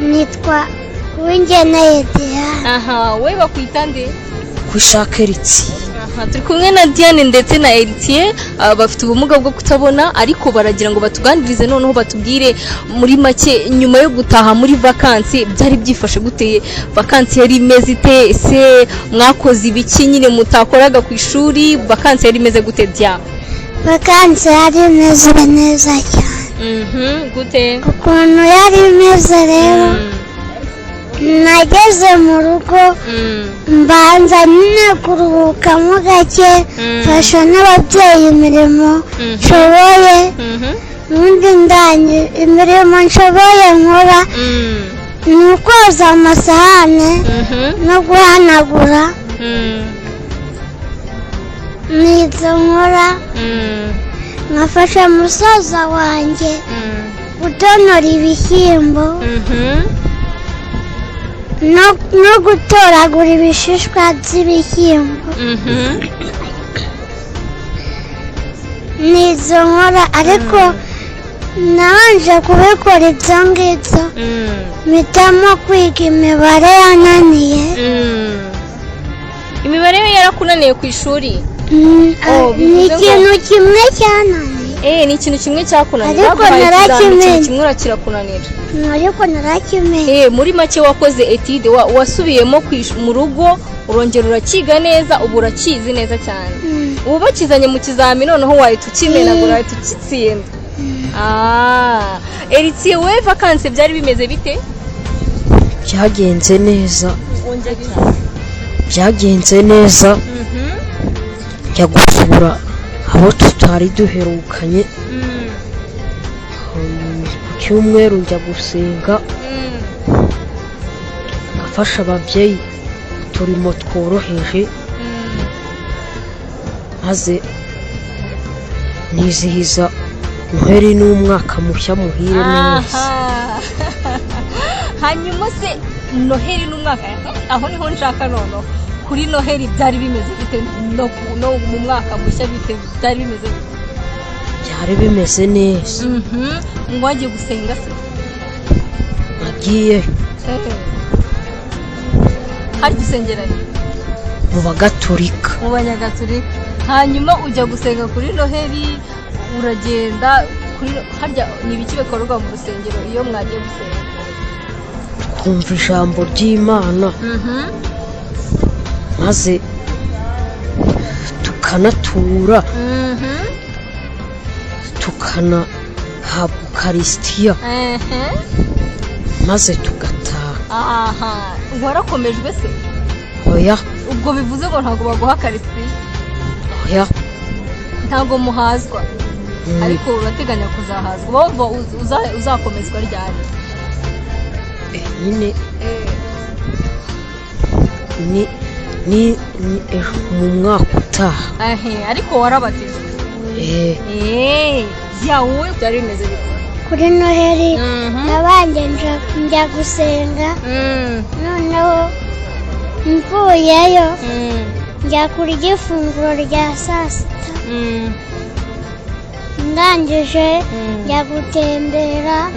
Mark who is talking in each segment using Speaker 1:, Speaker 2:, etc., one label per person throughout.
Speaker 1: Nitwa Uwingeneye Diane.
Speaker 2: Aha, we bakwita nde?
Speaker 3: Kwishaka Eritiye.
Speaker 2: Aha, turi kumwe na Diane ndetse na Eritiye, bafite ubumuga bwo kutabona, ariko baragira ngo batuganirize, noneho batubwire muri make, nyuma yo gutaha muri vakansi byari byifashe gute? Vakansi yari imeze ite? Ese mwakoze ibiki nyine mutakoraga ku ishuri? Vakansi yari imeze gute, Diane?
Speaker 1: Vakansi yari imeze neza cyane.
Speaker 2: Gute?
Speaker 1: Ukuntu yari imeze rero, nageze mu rugo, mbanza nyine kuruhukamo gake, mfasha n'ababyeyi imirimo nshoboye. Ubundi ndangiza imirimo nshoboye nkora ni ukoza amasahane no guhanagura. Ni ibyo nkora, nkafasha musaza wanjye gutonora ibishyimbo no gutoragura ibishishwa by'ibishyimbo. Ni izo nkora, ariko nabanje kubikora ibyo ngibyo, mpitamo kwiga imibare yananiye.
Speaker 2: Imibare yo yarakunaniye ku ishuri? Oh,
Speaker 1: ni
Speaker 2: bivuze ngo-
Speaker 1: ikintu kimwe cyananiye.
Speaker 2: Ni ikintu kimwe cyakunaniye?
Speaker 1: Ariko
Speaker 2: Baguhaye ikizami, ikintu
Speaker 1: narakimenye.
Speaker 2: kimwe urakirakunanira?
Speaker 1: Ariko narakimenye.
Speaker 2: Muri make wakoze étude, wasubiyemo mu rugo, urongera urakiga neza, ubu urakizi neza cyane. Ubu bakizanye mu kizami noneho wahita ukimenagura, wahita ukitsinda. Ah, Eritiye, we vakansi byari bimeze bite?
Speaker 3: Byagenze neza, byagenze neza. Njya gusura abo tutari duherukanye. Ku cyumweru njya gusenga, ngafasha ababyeyi uturimo tworoheje, maze nizihiza Noheli n'umwaka mushya muhire neza.
Speaker 2: Aha. Hanyuma se Noheli n'umwaka, aho niho nshaka noneho, kuri Noheli byari bimeze bite? No mu mwaka mushya bite, byari bimeze bite?
Speaker 3: Byari bimeze neza.
Speaker 2: Ngo wagiye gusenga se?
Speaker 3: Nagiye.
Speaker 2: Harya usengera he?
Speaker 3: Mu Bagatulika.
Speaker 2: Mu Banyagatulika. Hanyuma ujya gusenga kuri Noheli, uragenda kuri, harya ni ibiki bikorwa mu rusengero iyo mwagiye gusenga?
Speaker 3: Twumva ijambo ry'Imana, maze tukanatura, tukanahabwa ukarisitiya, maze tugataha.
Speaker 2: Aha, warakomejwe se?
Speaker 3: Oya.
Speaker 2: Ubwo bivuze ngo ntabwo baguha karisitiya?
Speaker 3: Oya.
Speaker 2: Ntabwo muhazwa?
Speaker 3: Mm.
Speaker 2: Ariko urateganya kuzahazwa? Wumva uzakomezwa ryari?
Speaker 3: Nyine ni ejo mu mwaka utaha.
Speaker 2: Ahe, ariko warabatijwe?
Speaker 3: Eh.
Speaker 2: Ya, wowe byari bimeze bite?
Speaker 1: Kuri Noheli nabanje njya gusenga, noneho mvuyeyo njya kurya ifunguro rya saa sita, ndangije njya gutembera,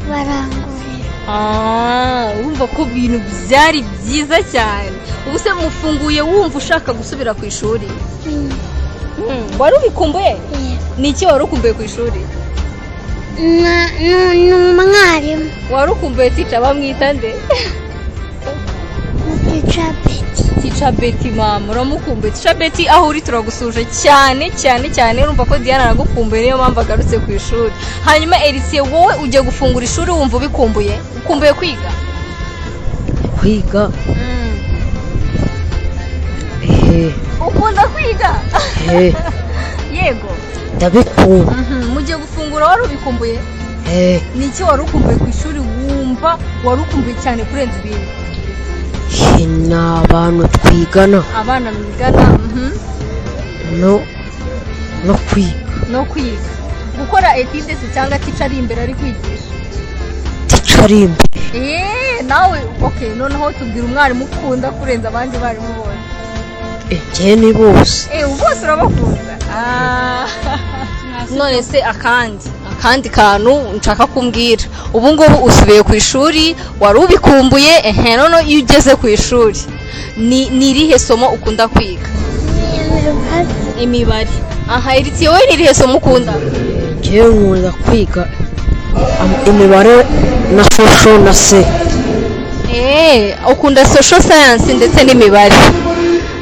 Speaker 1: barangurira.
Speaker 2: Ah, urumva ko ibintu byari byiza cyane. Ubu se mufunguye wumva ushaka gusubira ku ishuri?
Speaker 1: Mm.
Speaker 2: Wari ubikumbuye?
Speaker 1: Yego.
Speaker 2: Ni iki wari ukumbuye ku ishuri?
Speaker 1: Ni umwarimu.
Speaker 2: Wari ukumbuye teacher? Bamwita nde?
Speaker 1: Teacher Betty.
Speaker 2: Teacher Betty. Mama, uramukumbuye Teacher Betty? Aho uri turagusuje cyane cyane cyane. Urumva ko Diana aragukumbuye, niyo mpamvu agarutse ku ishuri. Hanyuma Erisiye, wowe ugiye gufungura ishuri wumva ubikumbuye? Ukumbuye kwiga?
Speaker 3: Kwiga, eh.
Speaker 2: Ukunda kwiga?
Speaker 3: Eh.
Speaker 2: Yego.
Speaker 3: Ndabikunda.
Speaker 2: Mugiye gufungura, wari ubikumbuye?
Speaker 3: Eh.
Speaker 2: Ni iki wari ukumbuye ku ishuri, wumva wari ukumbuye cyane kurenza ibindi?
Speaker 3: Ni abantu twigana.
Speaker 2: Abana mwigana.
Speaker 3: No kwiga.
Speaker 2: No kwiga, gukora étude se, cyangwa teacher ari imbere ari kwigisha?
Speaker 3: Teacher ari imbere.
Speaker 2: Eee, nawe okay. Noneho tubwira umwarimu ukunda kurenza abandi barimu bose.
Speaker 3: Njye ni bose.
Speaker 2: Bose urabakunda. Ah. None se akandi Akandi kantu nshaka kumbwira, ubu ngubu usubiye ku ishuri, wari ubikumbuye. Ehe, none iyo ugeze ku ishuri ni irihe somo ukunda kwiga?
Speaker 1: Imibare.
Speaker 2: Imibare. Aha, Eritiye, wowe ni irihe somo ukunda?
Speaker 3: Njyewe nkunda kwiga imibare na social na se.
Speaker 2: Ukunda social science ndetse n'imibare.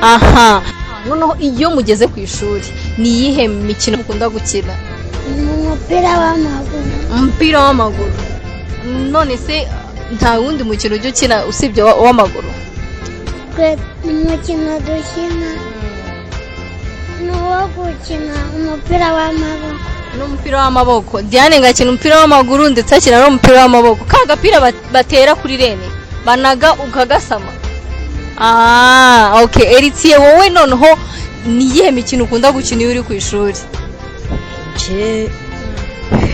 Speaker 2: Aha, noneho iyo mugeze ku ishuri ni iyihe mikino mukunda gukina?
Speaker 1: Umupira w'amaguru.
Speaker 2: Umupira w'amaguru. None se nta wundi mukino ujya ukina usibye w'amaguru?
Speaker 1: Twe umukino dukina ni uwo gukina umupira w'amaboko.
Speaker 2: N'umupira w'amaboko. Diane ngo akina umupira w'amaguru ndetse akina n'umupira w'amaboko, ka gapira batera kuri rene banaga ukagasama. Ah, okay. Eritiye, wowe noneho ni iyihe mikino ukunda gukina iyo uri ku ishuri?
Speaker 3: Njye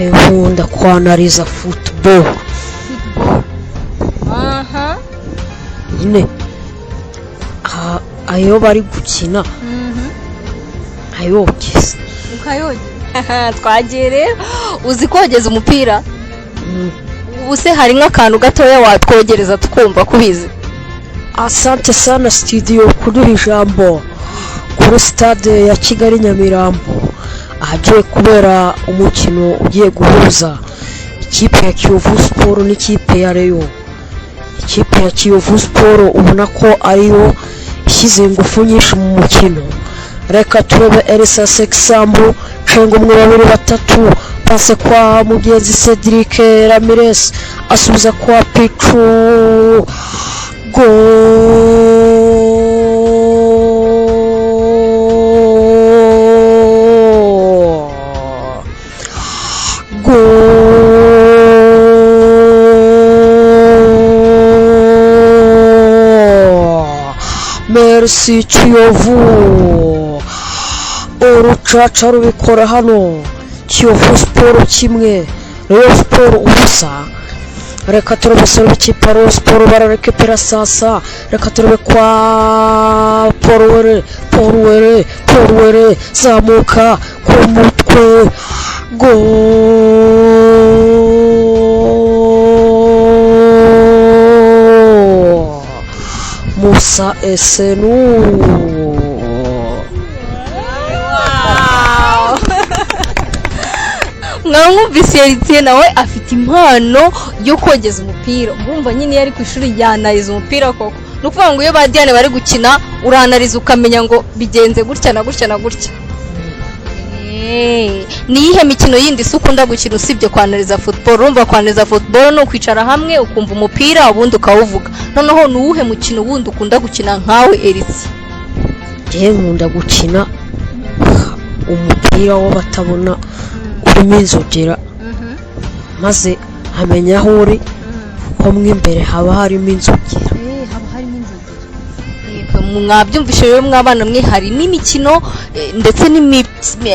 Speaker 3: nkunda kwanariza football.
Speaker 2: Aha.
Speaker 3: Nyine ayo bari gukina nkayogeza.
Speaker 2: Ukayogeza. Twagiye rero, uzi kogeza umupira?
Speaker 3: Mm.
Speaker 2: Ubu se hari nk'akantu gatoya watwogereza tukumva kubizi?
Speaker 3: Asante sana studio kuduha ijambo kuri Stade ya Kigali Nyamirambo, ahagiye kubera umukino ugiye guhuza ikipe ya Kiyovu Sport n'ikipe ya Rayon. Ikipe ya Kiyovu Sport ubona ko ariyo ishyize ingufu nyinshi mu mukino. Reka turebe Elisa Sekisambu cenga umwe, babiri, batatu, passe kwa mugenzi Cedric Ramirez, asubiza kwa Pichu. Goal! Goal! Merci Kiyovu! Urucaca rubikora hano. Kiyovu Sport 1, Rayon Sport 0. Reka turebe abasore b'ikipe ya Rayon Sport bararekepera sasa. Reka turebe kwa Paul Were, Paul Were, Paul Were, zamuka ku mutwe. Goal! Musa Esenu.
Speaker 2: Mwamwumvise, Eritiye nawe afite impano yo kogeza umupira. Urumva nyine iyo ari ku ishuri yanariza umupira koko. Ni ukuvuga ngo iyo ba Diane bari gukina uranariza ukamenya ngo bigenze gutya na gutya na gutya. Ni iyihe mikino yindi se ukunda gukina usibye kwanariza football? Urumva kwanariza football ni ukwicara hamwe ukumva umupira ubundi ukawuvuga. Noneho ni uwuhe mukino wundi ukunda gukina nkawe, Eritiye?
Speaker 3: Njyewe nkunda gukina umupira w'abatabona urimo inzogera, maze nkamenya aho uri kuko mo imbere haba harimo inzogera.
Speaker 2: Haba harimo inzogera. Mwabyumvishe rero mwabana mwe, hari n'imikino ndetse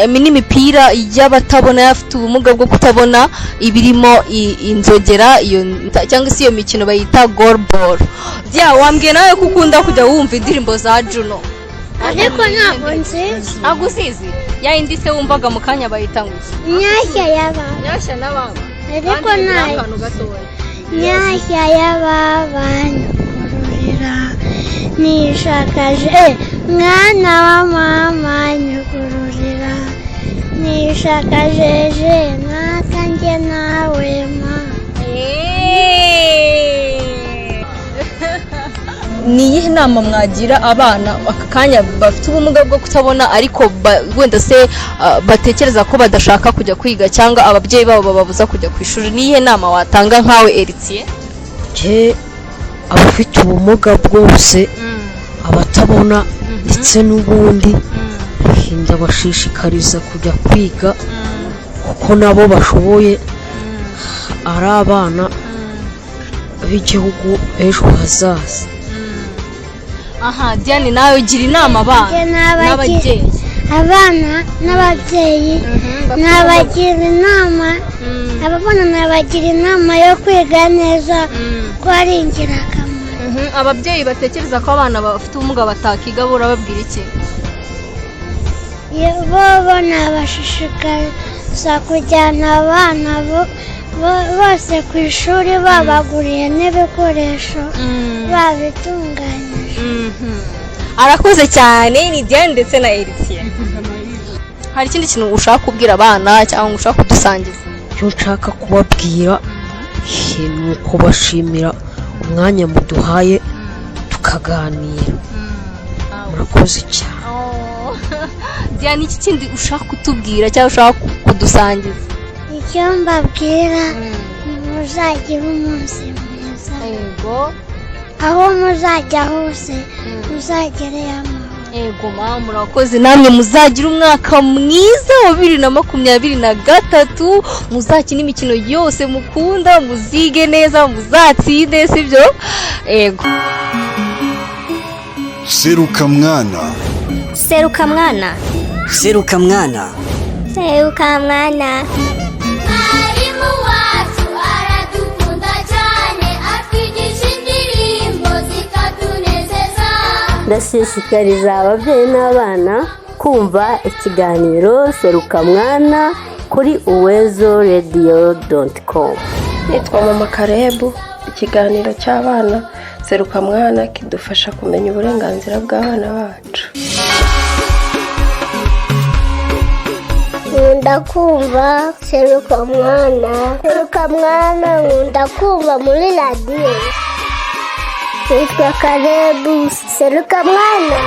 Speaker 2: n'imipira y'abatabona, y'abafite ubumuga bwo kutabona, ibirimo inzogera iyo, cyangwa se iyo mikino bayita goalball. Bya wambwiye nawe ko ukunda kujya wumva indirimbo za Juno.
Speaker 1: Ariko ntabwo nzizi.
Speaker 2: Ntabwo uzizi? Ya yindi se wumvaga mu kanya bayita ngo iki?
Speaker 1: Nyashya y'ababa.
Speaker 2: Nyashya n'ababa.
Speaker 1: Ariko ntayo.
Speaker 2: Akantu gatoya.
Speaker 1: Nyashya y'ababa nyugururira nishakaje, mwana wa mama nyugururira nishakajeje nakanjye nawe ma.
Speaker 2: Ni iyihe nama mwagira abana aka kanya bafite ubumuga bwo kutabona, ariko wenda se batekereza ko badashaka kujya kwiga cyangwa ababyeyi babo bababuza kujya ku ishuri? Ni iyihe nama watanga nkawe, Eritiye?
Speaker 3: Njye abafite ubumuga bwose, abatabona ndetse n'ubundi, ndabashishikariza kujya kwiga kuko nabo bashoboye, ari abana b'igihugu ejo hazaza.
Speaker 2: Aha, Diane, nawe ugira inama abana
Speaker 1: Njye
Speaker 2: n'ababyeyi.
Speaker 1: Abana n'ababyeyi nabagira inama, ababona nabagira inama yo kwiga neza ko ari ingirakamaro.
Speaker 2: Ababyeyi batekereza ko abana bafite ubumuga batakiga bo urababwira iki?
Speaker 1: Bo nabashishikariza Ndifuza kujyana abana bose ku ishuri, babaguriye n'ibikoresho, babitunganyije.
Speaker 2: Arakoze cyane. Ni Diane ndetse na Eritiye. Hari ikindi kintu ushaka kubwira abana cyangwa ushaka kudusangiza?
Speaker 3: Icyo nshaka kubabwira ni ukubashimira umwanya muduhaye tukaganira. Murakoze cyane.
Speaker 2: Diane, iki kindi ushaka kutubwira cyangwa ushaka kudusangiza?
Speaker 1: Icyo mbabwira ni muzagire umunsi mwiza. Aho muzajya hose muzagereyo amahoro.
Speaker 2: Yego mama, murakoze. Namwe muzagira umwaka mwiza wa 2023, muzakine imikino yose mukunda, muzige neza, muzatsinde, sibyo? Yego.
Speaker 4: Seruka mwana.
Speaker 1: Seruka mwana.
Speaker 5: Seruka mwana.
Speaker 1: Seruka mwana.
Speaker 6: Mwarimu wacu aradukunda cyane, atwigisha indirimbo zikatunezeza.
Speaker 7: Ndashishikariza ababyeyi n'abana kumva ikiganiro Seruka Mwana kuri uwezo radio.com.
Speaker 8: Nitwa Mama Karebu. Ikiganiro cy'abana Seruka Mwana kidufasha kumenya uburenganzira bw'abana bacu.
Speaker 1: Nkunda kumva Seruka Mwana. Seruka Mwana nkunda kumva muri radiyo. Nitwa Karebu. Seruka Mwana.